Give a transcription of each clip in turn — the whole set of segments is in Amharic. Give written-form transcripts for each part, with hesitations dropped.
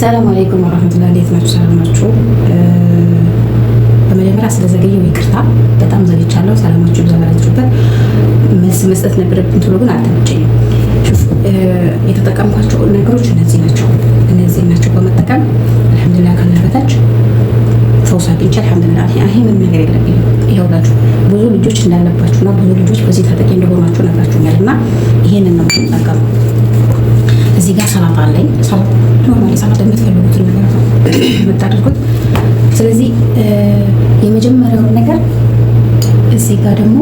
السلام عليكم ورحمة الله። እንዴት ናችሁ? ሰላም ናችሁ? በመጀመሪያ ስለዘገየው ይቅርታ፣ በጣም ዘግቻለሁ። ሰላማችሁ ይብዛ ባላችሁበት። መልስ መስጠት ነበረብኝ ቶሎ፣ ግን አልተመቸኝም። የተጠቀምኳቸው ነገሮች እነዚህ ናቸው። እነዚህ ናቸው በመጠቀም الحمد لله ካላህ በታች ፈውስ አግኝቼ الحمد لله። ይሄ ምንም ነገር የለብኝም። ይኸውላችሁ ብዙ ልጆች እንዳለባችሁና ብዙ ልጆች በዚህ ተጠቂ እንደሆናችሁ ነግራችሁኛል። እና ይሄንን ነው የምጠቀመው። እዚህ ጋር ሰላጣ አለኝ። Normally ሰላጣ የምትፈልጉትን ነገር ነው የምታደርጉት። ስለዚህ የመጀመሪያውን ነገር እዚህ ጋር ደግሞ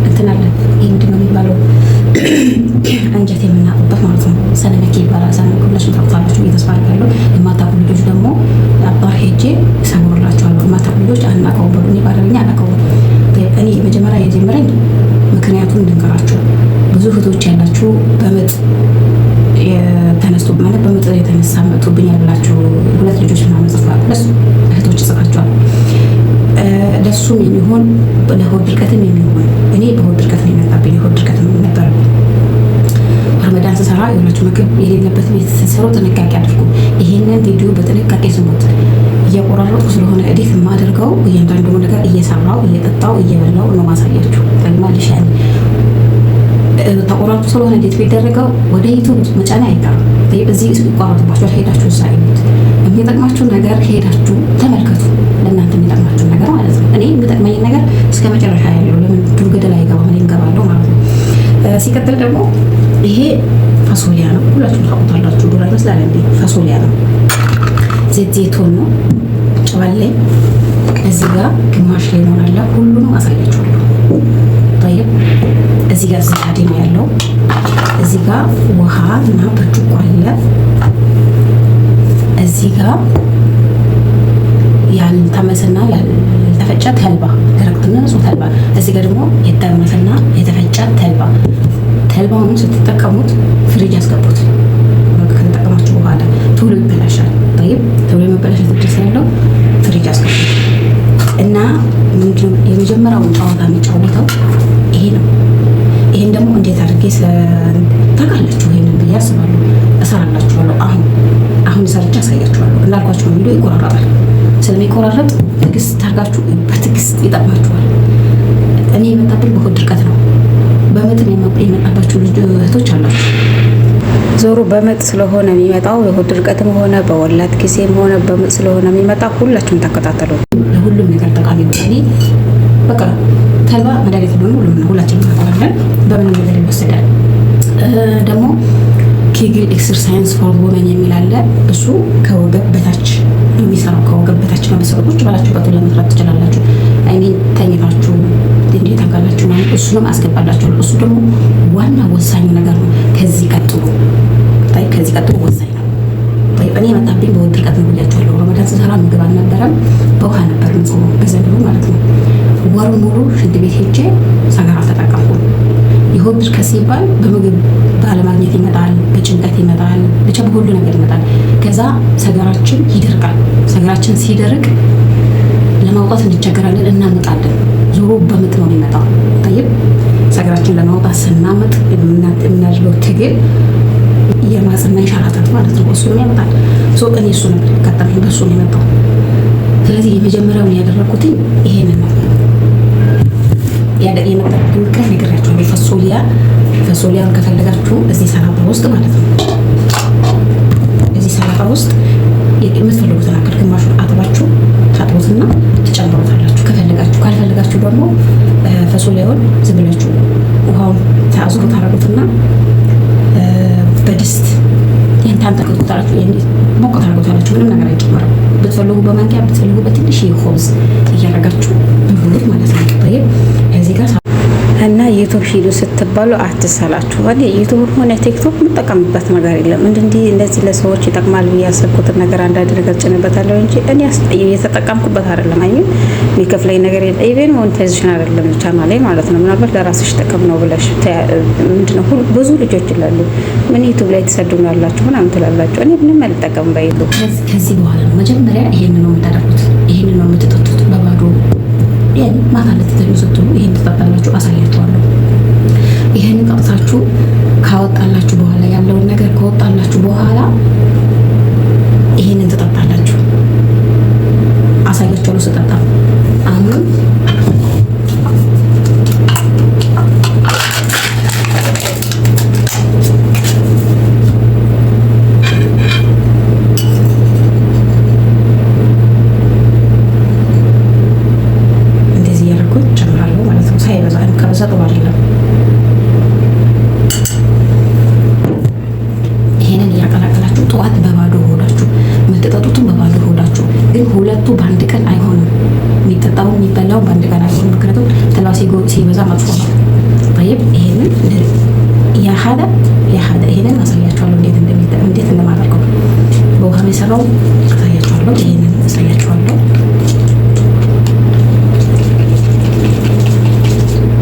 እንትን አለ። ይህ ምንድን ነው የሚባለው? አንጀት የምናጥበት ማለት ነው። ሰነመኪ ይባላል። ሰነመኪ ሁላችሁም ታውቁታላችሁ ብዬ ተስፋ አደርጋለሁ። የማታውቁ ልጆች ደግሞ አባር ሄጄ እሰውርላችኋለሁ። የማታውቁ ልጆች አናውቀውም በሉ። እኔ በአረብኛ አናውቀውም። እኔ መጀመሪያ የጀመረኝ ምክንያቱን ልንገራችሁ። ብዙ እህቶች ያላችሁ በምጥ ተነስቶ ማለት በምጥ የተነሳ መጥቶብኛል ብላችሁ ሁለት ልጆች ምናምን ጽፏል። ሁለት እህቶች ጽፋችኋል። ለሱም የሚሆን ለሆድ ድርቀትም የሚሆን እኔ በሆድ ድርቀት ነው የመጣብኝ። የሆድ ድርቀት ነበረብኝ። ረመዳን ስሰራ የሆናችሁ ምግብ የሌለበት ቤት ስትሰሩ ጥንቃቄ አድርጉ። ይሄንን ቪዲዮ በጥንቃቄ ስሙት። እያቆራረጥኩ ስለሆነ edit የማደርገው እያንዳንዱ ነገር እየሰራው እየጠጣው እየበላው ነው ማሳያችሁ። ማልሽ ያኔ ተቆራርጦ ስለሆነ edit ቢደረገው ወደ YouTube መጫኔ አይቀርም። እዚህ ይቋረጥባችኋል። ሄዳችሁ እዛ እዩት። የሚጠቅማችሁ ነገር ሄዳችሁ ተመልከቱ። ለእናንተ የሚጠቅማችሁ ነገር ማለት ነው። እኔ የሚጠቅመኝ ነገር እስከ መጨረሻ ያለው ለምን ዱር ገደል አይገባም፣ እኔ እንገባለሁ ማለት ነው። ሲቀጥል ደግሞ ይሄ ፋሶሊያ ነው። ሁላችሁም ታውቁታላችሁ። ዱራ ይመስላል እንዴ? ፋሶሊያ ነው። زيت زيتون ነው። ጨው አለኝ እዚህ ጋር ግማሽ lemon አለ። ሁሉንም አሳያችኋለሁ። طيب እዚህ ጋር زبادي ነው ያለው። እዚህ ጋር ውሃ እና ብርጭቆ አለ። እዚህ ጋር ያልታመሰና ያልተፈጨ ተልባ፣ ደረቅና ንጹህ ተልባ። እዚህ ጋር ደግሞ የታመሰና የተፈጨ ተልባ። ተልባውን ስትጠቀሙት ፍሪጅ ያስገቡት። ከተጠቀማችሁ በኋላ ቶሎ ይበላሻል። طيب ቶሎ የመበላሸት እድል ስላለው ፍሪጅ ያስገቡት እና የመጀመሪያውን ጨዋታ የሚጫወተው ይሄ ነው። ይሄን ደግሞ እንዴት አድርጌ ታውቃላችሁ? ይሄንን ብዬ አስባለሁ። እሰራላችኋለሁ። አሁን አሁን ሰርቼ አሳያችኋለሁ። እንዳልኳችሁ ነው፣ ቪዲዮ ይቆራረጣል። ስለሚቆራረጥ ትዕግስት ታርጋችሁ በትዕግስት ይጠቅማችኋል። እኔ የመጣብኝ በሆድ ድርቀት ነው። በምጥም የመጣባችሁ ልጅ እህቶች አላችሁ። ዞሮ በምጥ ስለሆነ የሚመጣው የሆድ ድርቀትም ሆነ በወላድ ጊዜም ሆነ በምጥ ስለሆነ የሚመጣው ሁላችሁም ተከታተሉ። ለሁሉም ነገር ጠቃሚ ነው። እኔ በቃ ተልባ መድኃኒት እንደሆነ ሁሉም ሁላችንም እናውቀዋለን። በምንም ነገር ይወሰዳል። ደግሞ Kegel exercise for women የሚል አለ። እሱ ከወገብ በታች ነው የሚሰራው። ከወገብ በታች ነው የሚሰራው። ቁጭ ባላችሁበት ለመስራት ትችላላችሁ። I mean ተኝታችሁ እንዴት ታውቃላችሁ ማለት እሱንም አስገባላችኋለሁ። እሱ ደግሞ ዋና ወሳኙ ነገር ነው። ከዚህ ቀጥሎ ወሳኝ ነው። እኔ የመጣብኝ በሆድ ድርቀት ነው ብያችኋለሁ። ረመዳን ስሰራ ምግብ አልነበረም፣ በውሃ ነበር ምጾመው በዘንድሮ ማለት ነው። ወሩ ሙሉ ሽንት ቤት ሄጄ ሰገራ አልተጠቀምኩም። የሆድ ድርቀት ሲባል በምግብ ባለማግኘት ይመጣል፣ በጭንቀት ይመጣል፣ ብቻ በሁሉ ነገር ይመጣል። ከዛ ሰገራችን ይደርቃል። ሰገራችን ሲደርቅ ለማውጣት እንቸገራለን፣ እናምጣለን። ዞሮ በምጥ ነው የሚመጣው። طيب ሰገራችን ለማውጣት ስናምጥ የምናደርገው ትግል የማጽን መንሸራተት ማለት ነው። እሱንም ያመጣል። እኔ እሱ ነበር ያጋጠመኝ፣ በእሱ ነው የመጣው። ስለዚህ የመጀመሪያውን ያደረኩትኝ ይሄንን ነው። የመጣበትን ምክንያት ነግሬያችኋለሁ። ፈሶሊያ ፈሶሊያን ከፈለጋችሁ እዚህ ሰላጣ ውስጥ ማለት ነው፣ እዚህ ሰላጣ ውስጥ የምትፈልጉትን አክል ግማሹን አጥባችሁ ታጥቡትና ትጨምሩታላችሁ ከፈለጋችሁ። ካልፈለጋችሁ ደግሞ ፈሶሊያውን ዝም ብላችሁ ውሃውን ታዙሩ ታረጉትና በድስት ይህን ታንጠቅጡታላችሁ፣ ሞቅ ታረጉታላችሁ። ምንም ነገር አይጨመርም። ብትፈልጉ በማንኪያ ብትፈልጉ በትንሽ خبز እያረጋችሁ ብሉት ማለት ነው። طيب እዚህ ጋር እና YouTube ሂዱ ስትባሉ አትሰላችሁ። እኔ YouTube ሆነ TikTok የምጠቀምበት ነገር የለም። እንዲህ እንደዚህ ለሰዎች ይጠቅማል ብዬ ያሰብኩትን ነገር አንዳንድ ነገር ጭንበታለሁ እንጂ እኔ እየተጠቀምኩበት አይደለም። I mean የሚከፍለኝ ነገር የለም። Even monetization አይደለም ቻናሌ ማለት ነው። ምናልባት ለራስሽ ጥቅም ነው ብለሽ ምንድነው ብዙ ልጆች ይላሉ፣ ምን YouTube ላይ ትሰዱናላችሁ ምናምን ትላላችሁ። እኔ ምንም አልጠቀምም በ YouTube። ከዚህ በኋላ ነው መጀመሪያ ይሄንን ነው የምታደርጉት። ይሄንን ነው የምትጠጡት በባዶ ይሄን ማታ ልትተኙ ስትሉ ይሄን ትጠጣላችሁ። አሳያችኋለሁ። ይሄንን ጠጥታችሁ ካወጣላችሁ በኋላ ያለውን ነገር ከወጣላችሁ በኋላ ስጠጣ። አሁንም እንደዚህ እያደረኩኝ ጨምራለሁ ማለት ነው። ሳይበዛ፣ ከበዛ ጥሩ አይደለም። ይሄንን እያቀላቀላችሁ ጠዋት በባዶ ሆዳችሁ የምትጠጡትን በባዶ ሆዳችሁ፣ ግን ሁለቱ በአንድ ቀን አይሆንም። የሚጠጣው የሚበላው በአንድ ቀን አይሆንም። ምክንያቱም ተልባ ሲበዛ መጥፎ ነው። طيب ይሄንን ያሀደ ያሀደ ይሄንን አሳያችኋለሁ እንዴት እንደማደርገው፣ በውሃ የሰራው አሳያችኋለሁ። ይሄንን አሳያችኋለሁ።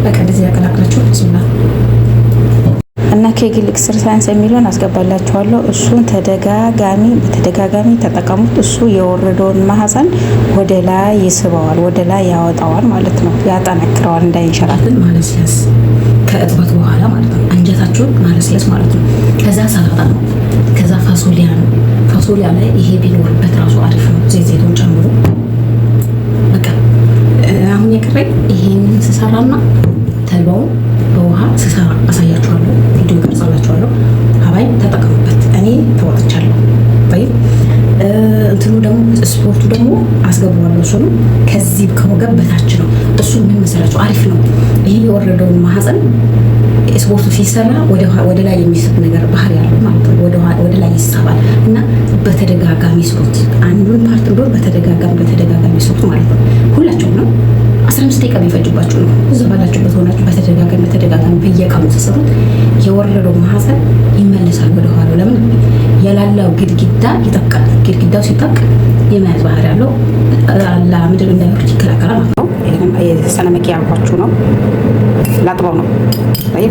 በቃ እንደዚህ ያቀላቅላችሁ ብስሚላ። እና Kegel exercise የሚለውን አስገባላችኋለሁ። እሱን ተደጋጋሚ በተደጋጋሚ ተጠቀሙት። እሱ የወረደውን ማህፀን ወደ ላይ ይስበዋል፣ ወደ ላይ ያወጣዋል ማለት ነው፣ ያጠነክረዋል እንዳይንሸራተት። ማለስለስ ከእጥበት በኋላ ማለት ነው። አንጀታችሁን ማለስለስ ማለት ነው። ከዛ ሰላጣ ነው። ከዛ ፋሶሊያ ነው። ፋሶሊያ ላይ ይሄ ቢኖርበት ራሱ አሪፍ ነው። ዘይት ዘይቱን ጨምሮ በቃ አሁን የቀረኝ ይሄንን ስሰራና ተልባውን በውሃ ስሰራ አሳያችኋለሁ። ቪዲዮ ቀርጻላችኋለሁ። ሀባይ ተጠቀሙበት። እኔ ተወጥቻለሁ። طيب እንትኑ ደግሞ ስፖርቱ ደግሞ አስገባዋለሁ። እሱንም ከዚህ ከወገብ በታች ነው። እሱ ምን መሰላችሁ አሪፍ ነው። ይሄ የወረደውን ማህፀን ስፖርቱ ሲሰራ ወደ ላይ የሚስብ ነገር ባህሪ ያለው ማለት ነው። ወደ ላይ ይሳባል እና በተደጋጋሚ ስሩት። አንዱን part እንደሆነ በተደጋጋሚ በተደጋጋሚ ስሩት ማለት ነው። ሁላቸውም ነው፣ 15 ደቂቃ ቢፈጅባችሁ ነው። እዛ ባላችሁበት ሆናችሁ በተደጋጋሚ በተደጋጋሚ በየቀኑ ተሰሩት፣ የወረደው ማህፀን ይመለሳል ወደ ኋላው። ለምን የላላው ግድግዳ ይጠብቃል። ግድግዳው ሲጠብቅ የመያዝ ባህሪ ያለው ምድር እንዳይወርድ ይከላከላል ማለት ነው። ሰነመኪ ያልኳችሁ ነው። ላጥበው ነው።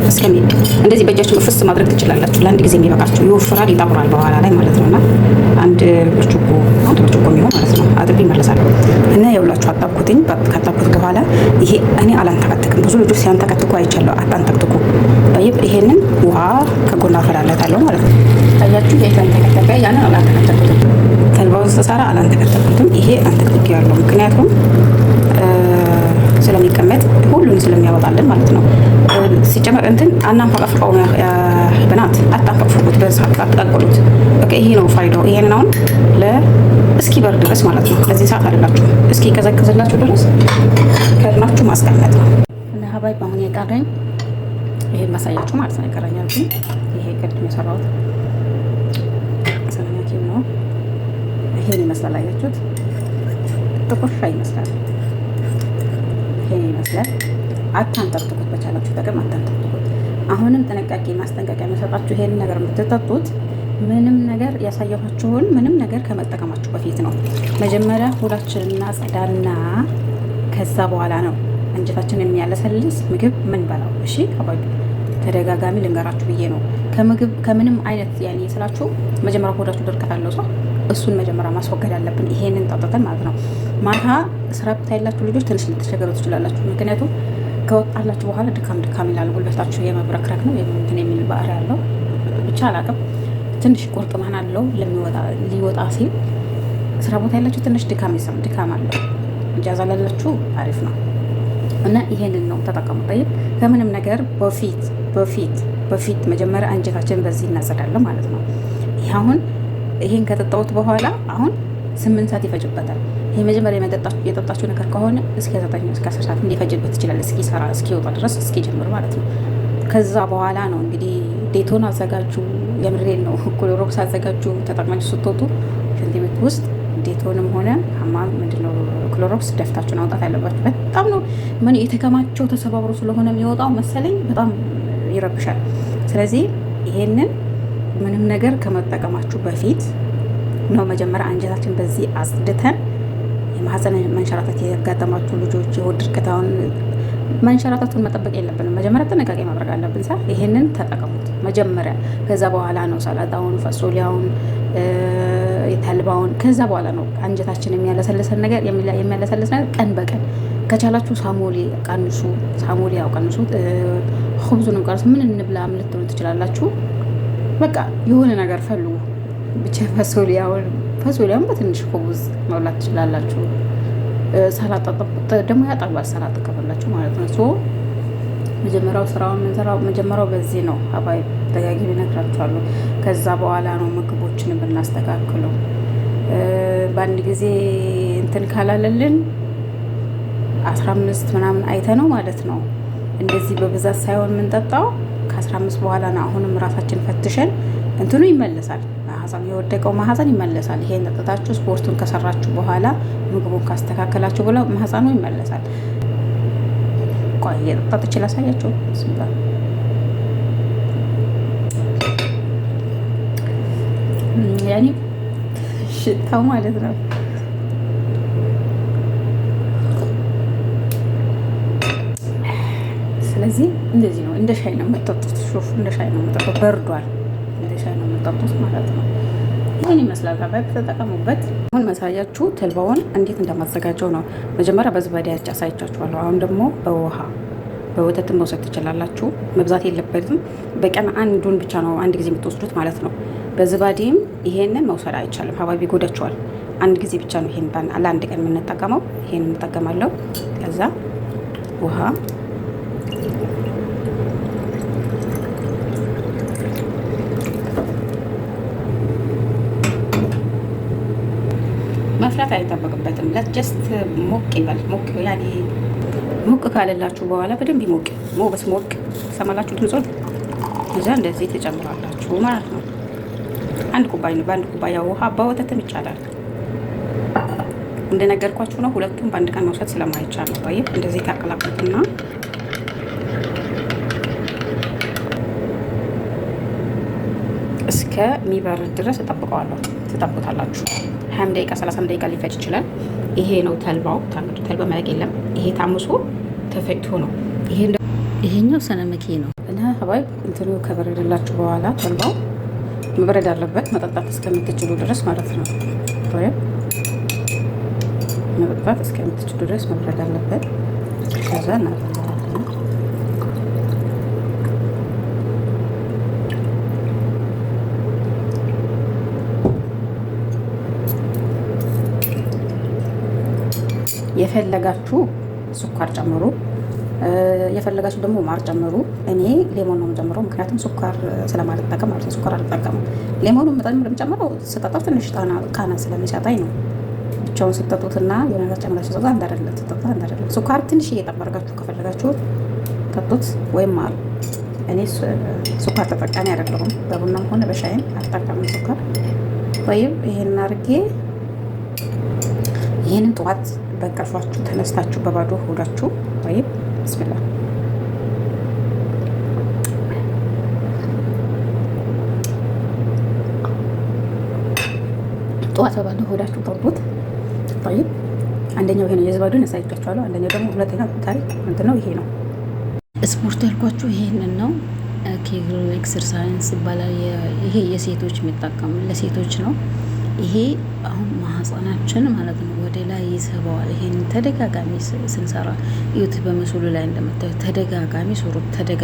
እስከሚ እንደዚህ በእጃችሁ ፍስ ማድረግ ትችላላችሁ። ለአንድ ጊዜ የሚበቃችሁ ይወፍራል፣ ይጠቁራል በኋላ ላይ ማለት ነው። እና 1 ብርጭቆ 1 ብርጭቆ የሚሆን ማለት ነው አጥቤ ይመለሳል። እና የሁላችሁ አጣብኩትኝ። ካጣብኩት በኋላ ይሄ እኔ አላንተከትክም። ብዙ ልጆች ሲያንተከትኩ አይቻለሁ። አታንተክትኩ። طيب ይሄንን ውሃ ከጎና አፈላለታለሁ ማለት ነው። ታያችሁ የተንተከተከ ያንን አላንተከተኩትም። ተልባውን ስሰራ አላንተከተኩትም። ይሄ አንተክትክ ያለው ምክንያቱም ስለሚቀመጥ ሁሉን ስለሚያወጣልን ማለት ነው። ሲጨመር እንትን አናንፈቀፍቀው بنات አታንፈቅፍቁት፣ በዛ አትቀቅሉት። በቃ ይሄ ነው ፋይዳው። ይሄንን አሁን እስኪ በርድ ድረስ ማለት ነው። ለዚህ ሰዓት አይደላችሁ፣ እስኪ ቀዘቅዝላችሁ ድረስ ከድናችሁ ማስቀመጥ ነው። እና حبايب አሁን የቀረኝ ይሄ ማሳያችሁ ማለት ነው። የቀረኛል ግን ይሄ ቅድም የሰራሁት ሰነኪም ነው። ይሄን ይመስላል። አያችሁት? ጥቁር ሻይ ይመስላል። ይሄን ይመስላል። አታንጠርጥቁት፣ በቻላችሁ ጠቅም አታንጠርጥቁት። አሁንም ጥንቃቄ ማስጠንቀቂያ የምሰጣችሁ ይሄን ነገር የምትጠጡት ምንም ነገር ያሳየኋችሁን ምንም ነገር ከመጠቀማችሁ በፊት ነው። መጀመሪያ ሆዳችንን እናጸዳና ከዛ በኋላ ነው አንጀታችን የሚያለሰልስ ምግብ ምን በላው። እሺ حبايب ተደጋጋሚ ልንገራችሁ ብዬ ነው። ከምግብ ከምንም አይነት ያኔ ስላችሁ መጀመሪያ ሆዳችሁ ድርቀት አለው ሰው እሱን መጀመሪያ ማስወገድ አለብን። ይሄንን ጠጥተን ማለት ነው። ማታ ስራ ቦታ ያላችሁ ልጆች ትንሽ ልትቸገሩ ትችላላችሁ። ምክንያቱም ከወጣላችሁ በኋላ ድካም ድካም ይላል። ጉልበታችሁ የመብረክረክ ነው እንትን የሚል ባህሪ ያለው ብቻ አላውቅም። ትንሽ ቁርጥማን አለው ሊወጣ ሲል ስራ ቦታ ያላችሁ ትንሽ ድካም ይሰም ድካም አለው። إجازة ላላችሁ አሪፍ ነው እና ይሄንን ነው ተጠቀሙ። طيب ከምንም ነገር በፊት በፊት በፊት መጀመሪያ አንጀታችን በዚህ እናጸዳለን ማለት ነው። ይህ አሁን ይሄን ከጠጣሁት በኋላ አሁን 8 ሰዓት ይፈጅበታል። ይሄ መጀመሪያ የጠጣችሁ ነገር ከሆነ እስከ 9 እስከ 10 ሰዓት ሊፈጅበት ይችላል፣ እስኪሰራ እስኪወጣ ድረስ እስኪጀምር ማለት ነው። ከዛ በኋላ ነው እንግዲህ ዴቶን አዘጋጁ። የምሬን ነው። ክሎሮክስ አዘጋጁ። ተጠቅማችሁ ስትወጡ ሽንት ቤት ውስጥ ዴቶንም ሆነ حمام ምንድነው ክሎሮክስ ደፍታችሁን አውጣት ያለባችሁ። በጣም ነው ምን የተከማቸው ተሰባብሮ ስለሆነ የሚወጣው መሰለኝ በጣም ይረብሻል። ስለዚህ ይሄንን ምንም ነገር ከመጠቀማችሁ በፊት ነው መጀመሪያ አንጀታችን በዚህ አጽድተን የማህፀን መንሸራተት ያጋጠማችሁ ልጆች የሆድ ድርቀት አሁን መንሸራተቱን መጠበቅ የለብንም። መጀመሪያ ጥንቃቄ ማድረግ አለብን። ሳ ይሄንን ተጠቀሙት መጀመሪያ። ከዛ በኋላ ነው ሰላጣውን፣ ፈሶሊያውን፣ የተልባውን ከዛ በኋላ ነው አንጀታችን የሚያለሰልሰን ነገር የሚያለሰልስ ነገር ቀን በቀን ከቻላችሁ ሳሞሌ ቀንሱ። ሳሞሌ ያው ቀንሱ፣ خبز ኡንም ቀንሱ። ምን እንብላ ምን ልትሉ ትችላላችሁ። በቃ የሆነ ነገር ፈልጉ ብቻ። ፈሶሊያውን ፈሶሊያውን በትንሽ خبز መብላት ትችላላችሁ። ሰላጣ ደግሞ ያጠግባል። ሰላጣ ከበላችሁ ማለት ነው። So መጀመሪያው ስራውን የምንሰራው መጀመሪያው በዚህ ነው። حبايب ደጋግሜ እነግራችኋለሁ። ከዛ በኋላ ነው ምግቦችን ብናስተካክለው። በአንድ ጊዜ እንትን ካላለልን 15 ምናምን አይተ ነው ማለት ነው። እንደዚህ በብዛት ሳይሆን የምንጠጣው ከ15 በኋላ ነው። አሁንም ራሳችን ፈትሸን እንትኑ ይመለሳል። ማህፀን የወደቀው ማህፀን ይመለሳል። ይሄን ጠጥታችሁ ስፖርቱን ከሰራችሁ በኋላ ምግቡን ካስተካከላችሁ ብለው ማህፀኑ ይመለሳል። ቆይ እየጠጣጥቼ ላሳያችሁ። بسم الله يعني ሽታው ማለት ነው። ስለዚህ እንደዚህ ነው። እንደ ሻይ ነው የምጠጡት። شوف እንደ ሻይ ነው የምጠጡት። በርዷል። እንደ ሻይ ነው የምጠጡት ማለት ነው። ይህን ይመስላል። حبايب ተጠቀሙበት። አሁን ማሳያችሁ ተልባውን እንዴት እንደማዘጋጀው ነው። መጀመሪያ በ زبادي አሳይቻችኋለሁ። አሁን ደግሞ በውሃ በወተትን መውሰድ ትችላላችሁ። መብዛት የለበትም። በቀን አንዱን ብቻ ነው አንድ ጊዜ የምትወስዱት ማለት ነው። በ زبادي ም ይሄንን መውሰድ አይቻልም። حبايبي ይጎዳችኋል። አንድ ጊዜ ብቻ ነው ይሄን ለአንድ ቀን የምንጠቀመው። ይሄን እንጠቀማለሁ። ከዛ ውሃ መፍላት አይጠበቅበትም። ለ just ሞቅ ይበል። ሞቅ يعني ሞቅ ካለላችሁ በኋላ በደንብ ይሞቅ ሞበስ ሞቅ ሰማላችሁ ድምፁን። እዛ እንደዚህ ትጨምራላችሁ ማለት ነው። አንድ ኩባያ ነው። በአንድ ኩባያ ውሃ በወተትም ይቻላል። እንደነገርኳችሁ ነው። ሁለቱም በአንድ ቀን መውሰድ ስለማይቻል ነው። طيب እንደዚህ ታቀላቅሉትና እስከሚበርድ ድረስ እጠብቀዋለሁ። ትጠብቁታላችሁ። 20 ደቂቃ 30 ደቂቃ ሊፈጅ ይችላል። ይሄ ነው ተልባው። ተልባ መለቅ የለም። ይሄ ታምሶ ተፈጭቶ ነው። ይሄኛው ሰነመኬ ነው። እና حبايب እንትኑ ከበረደላችሁ በኋላ ተልባው መበረድ አለበት መጠጣት እስከምትችሉ ድረስ ማለት ነው። طيب መጠጣት እስከምትችሉ ድረስ መብረድ አለበት። ከዛ እናደርገዋለን። የፈለጋችሁ ስኳር ጨምሩ፣ የፈለጋችሁ ደግሞ ማር ጨምሩ። እኔ lemon ነው የምጨምረው፣ ምክንያቱም ስኳር ስለማልጠቀም ማለት ነው። ስኳር አልጠቀምም። lemon ኑ መጠን የምጨምረው ስጠጣው ትንሽ ቃና ስለሚሰጠኝ ነው። ብቻውን ስጠጡትና የሆነ ነገር ጨምራችሁ ስጠጡት አንድ አይደለም። ስጠጡት አንድ አይደለም። ስኳር ትንሽ እየጠመርጋችሁ ከፈለጋችሁ ጠጡት፣ ወይም ማር። እኔ ስኳር ተጠቃሚ አይደለሁም። በቡናም ሆነ በሻይም አልጠቀምም ስኳር። ወይም ይሄን አድርጌ ይህንን ጠዋት በእንቅልፋችሁ ተነስታችሁ በባዶ ሆዳችሁ ወይም بسم الله ጠዋት በባዶ ሆዳችሁ ጠጡት። طيب አንደኛው ይሄ ነው፣ የ زبادي ን አሳይቻችኋለሁ። አንደኛው ደግሞ ሁለተኛው ታሪክ እንትን ነው ይሄ ነው። ስፖርት ያልኳችሁ ይሄንን ነው። Kegel exercise ይባላል። ይሄ የሴቶች የሚጠቀሙ ለሴቶች ነው። ይሄ አሁን ማህፀናችን ማለት ነው ወደ ላይ ይስበዋል። ይሄን ተደጋጋሚ ስንሰራ እዩት፣ በምስሉ ላይ እንደምታዩት ተደጋጋሚ ስሩት። ተደጋ